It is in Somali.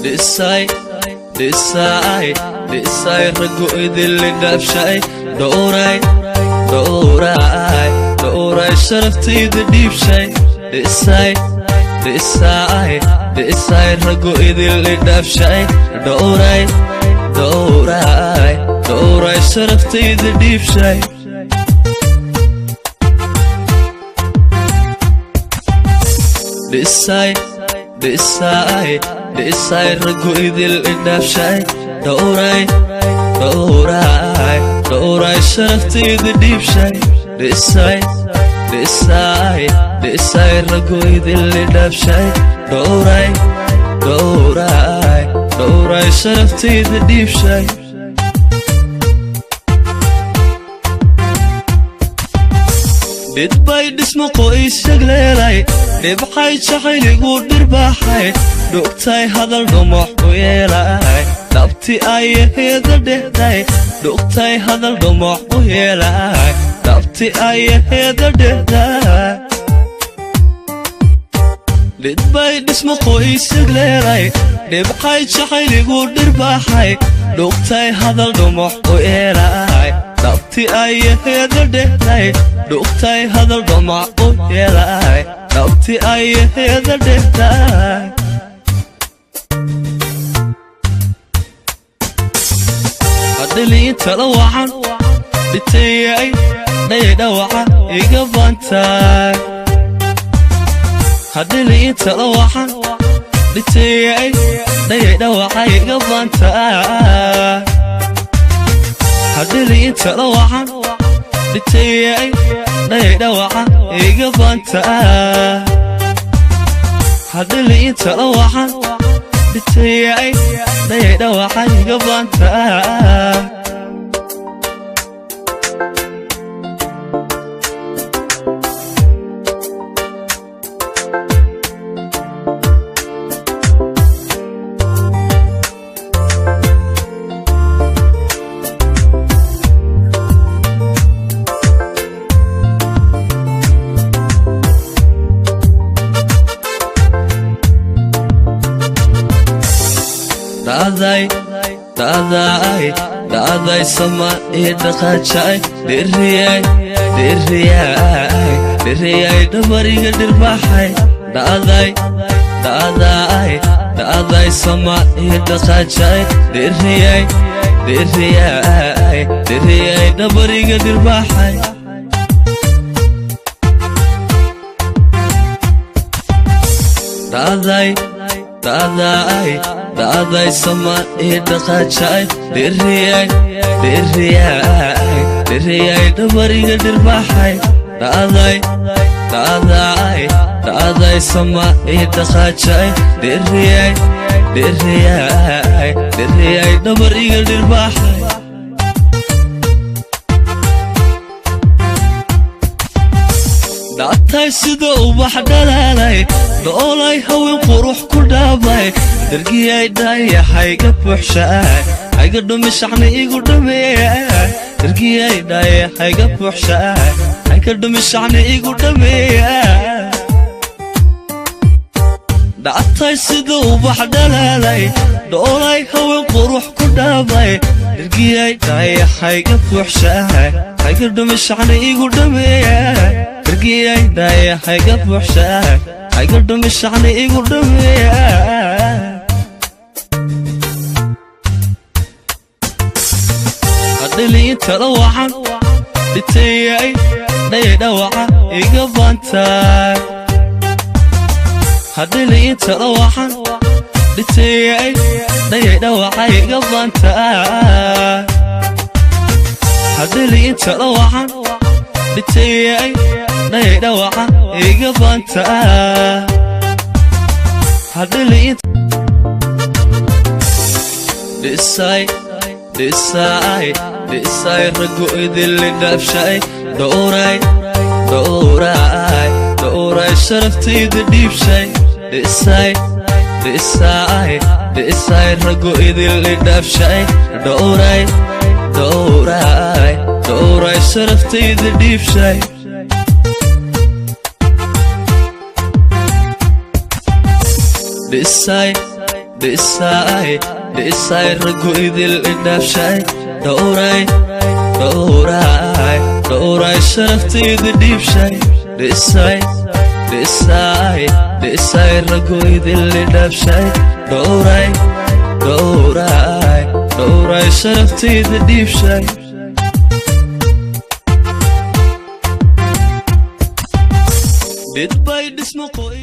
Dhisay, dhisay, dhisay, raggu idinli dhaafshay. Dhowray, dhowray, dhowray, sharaftayda dhiibshay. Dhisay, dhisay, dhisay, raggu idinli dhaafshay. Dhowray, dhowray, dhowray, sharaftayda dhiibshay. Dhisay, dhisay, dhisay, raggu idil idhaafshay. Dhowray, dhowray, dhowray, sharaftayda dhiibshay. Dhisay, dhisay, dhisay, raggu idil idhaafshay. Dhowray, dhowray, dhowray, sharaftayda dhiibshay. Dhidbay dhismo qoys shagleelay, dhibxay jacayligu dhirbaaxay, dhugtay hadal dhumox u yeelay, dhabti ayaheeda dhehday. Dhugtay hadal dhumox u yeelay, dhabti ayaheeda dhehday. Dhidbay dhismo qoys shagleelay, dhibxay jacayligu dhirbaaxay, dhugtay hadal dhumox u yeelay, dhabti ayaheeda dhehday. Dhugtay hadal dhumox u yeelay, dhabti ayaheeda dhehday. Hadhiliintala wacan dhitayay dhaydhawaca iga baantaay. Hadhiliintala wacan dhitayay dhaydhawaca iga baantaay. Hadhiliintala wacan dhitayay dhaydhawaca iga baantaay. Hadhiliintala wacan dhitayay dhaydhawaca iga baantaay. Dhacday, dhacday, dhacday, sama ii dhaqaajay. Dhiriyay, dhiriyay, dhiriyay, dhabariga dhirbaxay. Dhacday, dhacday, dhacday, sama ii dhaqaajay. Dhiriyay, dhiriyay, dhiriyay, dhabariga dhirbaxay. Dhacday, dhacday, dhacday, sama ii dhaqaajay. Dhiriyay, dhiriyay, dhiriyay, dhabariga dhirbaxay. Dhacday, dhacday, dhacday, sama ii dhaqaajay. Dhiriyay, dhiriyay, dhiriyay, dhabariga dhirbaxay. Dhactay sida ubax dhalaalay, dhoolay haween qurux ku dhaabay, dargiyay dhaayahayga buuxshaay, hayga dhumi shacni igu dhameeyay. Dargiyay dhaayahayga buuxshaay, hayga dhumi shacni igu dhameeyay. Dhactay sida ubax dhalaalay, dhoolay haween qurux ku dhaabay, dargiyay dhaayahayga buuxshaay, hayga dhumi shacni igu dhameeyay. Dargiyay dhaayahayga buuxshaay, hayga dhumi shacni igu dhameeyay. Hadhiliintala wacan dhitayay dhaydhawaca iga baantaay. Hadhiliintala wacan dhitayay dhaydhawaca iga baantaay. Hadhiliintala wacan dhitayay dhaydhawaca iga baantaay. Hadhiliin dhisay, dhisay, dhisay, raggu idinli dhaafshay. Dhowray, dhowray, dhowray, sharaftayda dhiibshay. Dhisay, dhisay, dhisay, raggu idinli dhaafshay. Dhowray, dhowray, dhowray, sharaftayda dhiibshay. Dhisay, Dhisaay, dhisaay, raggu idil idhaafshay. Dhowray, dhowray, dhowray, sharaftayda dhiibshay. Dhisay, dhisay, dhisay, raggu idil idhaafshay. Dhowray, dhowray, dhowray, sharaftayda dhiibshay. Dhidbay dhismo qoys.